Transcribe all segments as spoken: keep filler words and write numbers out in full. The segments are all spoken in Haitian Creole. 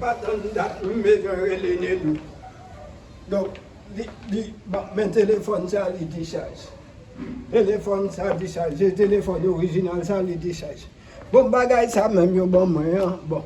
Pa tann dat m bezwen rele Nedou. Donk, li, li, bon, men telefòn sa, li dichaj. Telefòn sa dichaj. Se telefòn orijinal sa, li dichaj. Bon, bagay sa menm yo ban mwen an, bon.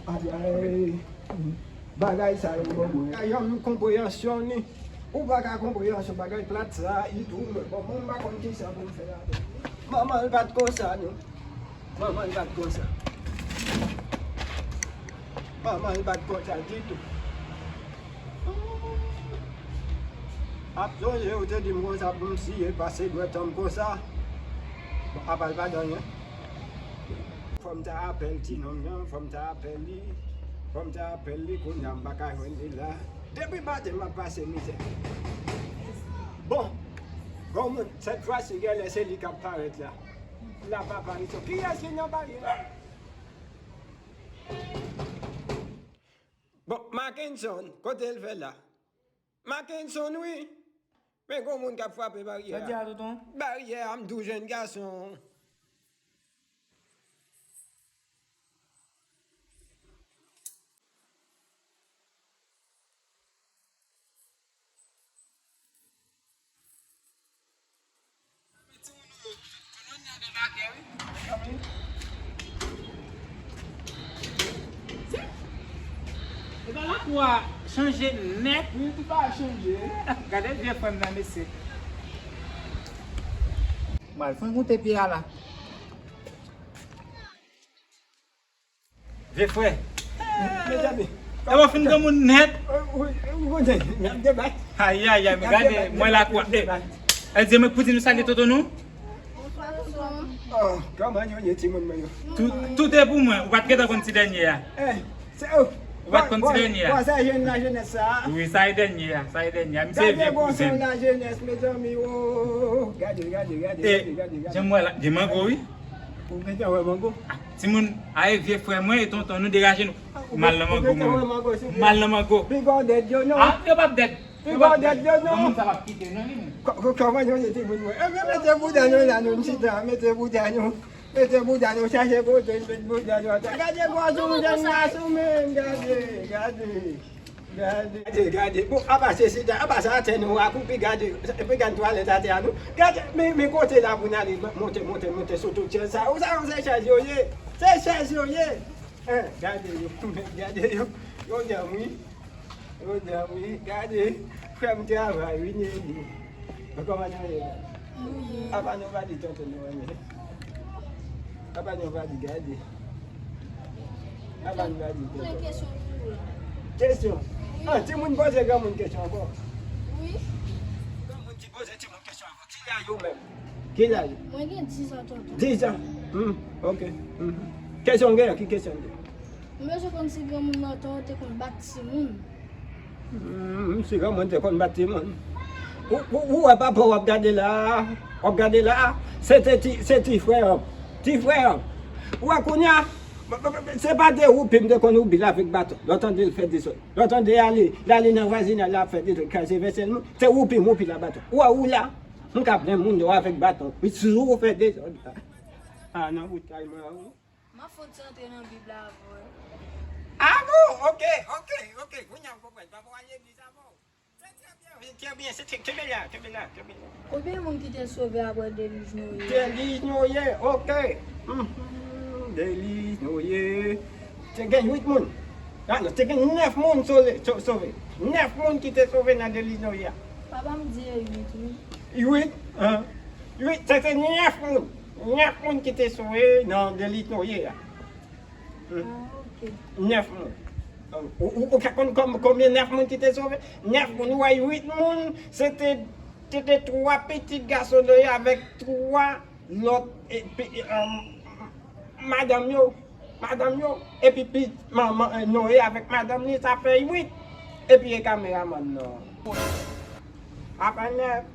Ay, ay, bagay sa yo ban mwen. Ay, yon konpreyansyon ni. Ou pa ka konpreyansyon bagay plat sa, li tou, bon, mwen m pa konn kisa pou m fè avè l. Manman l pa t konsa, non. Manman l pa t konsa. Manman l pa t konsa ditou. Ap sonje, ou te di m konsa pou m siye pase dwèt an m konsa. Bon, apa l pa t anyen. Fò m ta apèl ti nonm nan, fò m ta apèl li. Fò m ta apèl li, kounye a m pa ka jwenn li la. Depi maten m ap pase mizè. Bon, bon moun, sèt fwa si genlè se li k ap parèt la. L ap aparisyon. Kiyès ki nan baryè a? Bon, Mackenson, kote l fè la? Mackenson, wi. Men gon moun k ap frape baryè a. Sa di a, tonton? Baryè a, m tou jèn gason. Epa lakou a chanje nèt. Wi, tout bagay chanje. Gade vye frè m nan, mesye. M al fè yon goute pye a la. Vye frè. Mezanmi. E w fin granmoun nèt. Ou konnen, n ap debat. Ayayay, men gade, mwen la kwa. E, e di mwen pou di nou salye tonton nou? Bonswa, tonton. Oh, kòman nou ye, timoun mwen yo? Tout, tout e pou mwen. Ou pa t gentan konn ti dènye a. Eh, se, oh, ou pa t konn ti dènye a. Bon, sa jèn lajenès sa. Wi, sa e dènye a, sa e dènye a. Misye vye kouzen. Gade bon son lajenès, mezanmi, oh. Gade, gade, gade, gade, gade, gade. Jan m wè la, gen mango, wi. Ou gentan wè mango? Timoun, a e vye frè mwen e tonton nou degaje nou. M al nan mango mwen. M al nan mango. Piga w dèd yo non. Ah, yo p ap dèd. Piga w dèd yo non. Moun sa p ap kite non li menm. Kòman nou ye timoun mwen? Ebyen mete bouda nou la, nou chita, mete bouda nou. Mete bouda nou, chache kote n met bouda nou atè. Gade gwòs yon jèn gason menm, gade, gade. Gade, gade. Bon, apa se chita, apa se atè nou akoupi, gade, epi gade twalèt atè a nou. Gade, men, men kote la pou n ale, monte, monte, monte sou tout chèz sa. Ou sa, ou se chèz yo ye? Se chèz yo ye. Hein, gade yo, gade yo. Yo dòmi. Yo dòmi. Gade, frè m travay, wi, Nelly. Kòman nou ye la? Apa nou pa di tonton nou renmen? Apa nou pa di gade? Apa nou pa di tonton? Mwen kesyon pou ou la. Kesyon? Wi. Ah, timoun poze granmoun kesyon ankò. Wi. Granmoun ki poze timoun kesyon ankò. Ki laj ou menm? Ki laj ou? Mwen gen diz an, tonton. Diz an? Hmm, ok. Hmm. Kesyon w gen an? Ki kesyon w gen? Mwen bezwen konn si granmoun nan tan te konn bat timoun. Hmm, si granmoun te konn bat timoun. Ou, ou, ou wè papa w ap gade la, w ap gade la, se te ti, se ti frè an, ti frè an. Ou wè kounye a, se pa de woupi m te konn woupi l avèk baton. Lè w tande l fè dezòd. Lè w tande ale, l ale nan vwazinaj la ap fè dezòd, kraze vèsèl moun, se woupi m woupi l a baton. Ou wè ou la, m ka plen moun yo avèk baton. Wi, si ou fè dezòd la. Ah, nan bout kay mwen an, wi. M ap fè yon ti antre nan Bib la avè w. Ah bon? Ok, ok, ok. Kounye a m konprann. Papa w al legliz avè w. Se trè byen, wi, trè byen. Se trè, kenbe la, kenbe la, kenbe la. Konbyen moun ki te sove apre delij Noye a? Delij Noye, ok. Mhm, delij Noye. Te gen uit moun. Ah non, te gen nèf moun sove, so-, sove. Nèf moun ki te sove nan delij Noye a. Papa m di e uit, wi. Uit? Hein? Uit, se te nèf moun. Nèf moun ki te sove nan delij Noye a. Hmm. Ah, ok. Nèf moun. Ou, ou, ou ka konn kòm, konbyen nèf moun ki te sove? Nèf moun, ou wè uit moun, se te, se te twa pitit gason Noye avèk twa lòt, e, pi, e, um, madanm yo, madanm yo, epi pi, manman, e, Noye avèk madanm li, sa fè uit. Epi e kameramann nan. Apa nèf.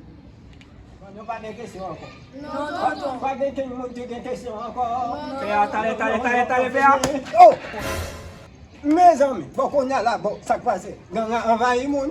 Bon, nou pa gen kesyon ankò? Non, tonton. Pa gen kenn moun ki gen kesyon ankò? Non. Pè a, talè, talè, talè, talè, pè a. Oh! Mezanmi, bon, kounye a la, bon, sa k pase? Gang la anvayi moun.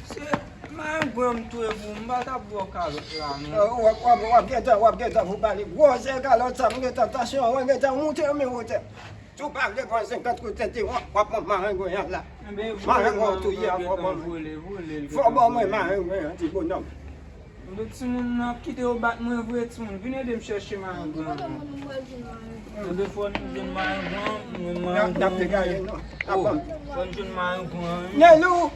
Se marengwen m touye pou ou, m pa t ap ba w kalòt la, non. W ap, w ap, w ap gentan, w ap gentan pou pale. Gwosè kalòt sa, m gentan, tansyon an gentan moute, men wotè. Si w pa vle pran senkant kout tete, w ap, w ap pran marengwen an la. Marengwen w touye a, fò ban mwen. Fò ban mwen marengwen an, ti bonòm. Enben, timoun nan kite yo bat mwen vre, timoun. Vin ede m chèche marengwen an. Enben, fò n jwenn marengwen an, mwen marengwen an. N ap degaje, non. Fò n jwenn marengwen an. Nelou!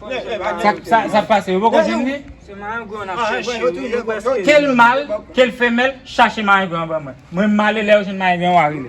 Sa, sa, sa pase, yo poko jwenn li? Se marengwen an ap chèche. Kel mal, kel femèl, chache marengwen an ban mwen. Mwen male lè yo jwenn marengwen an, w a rele.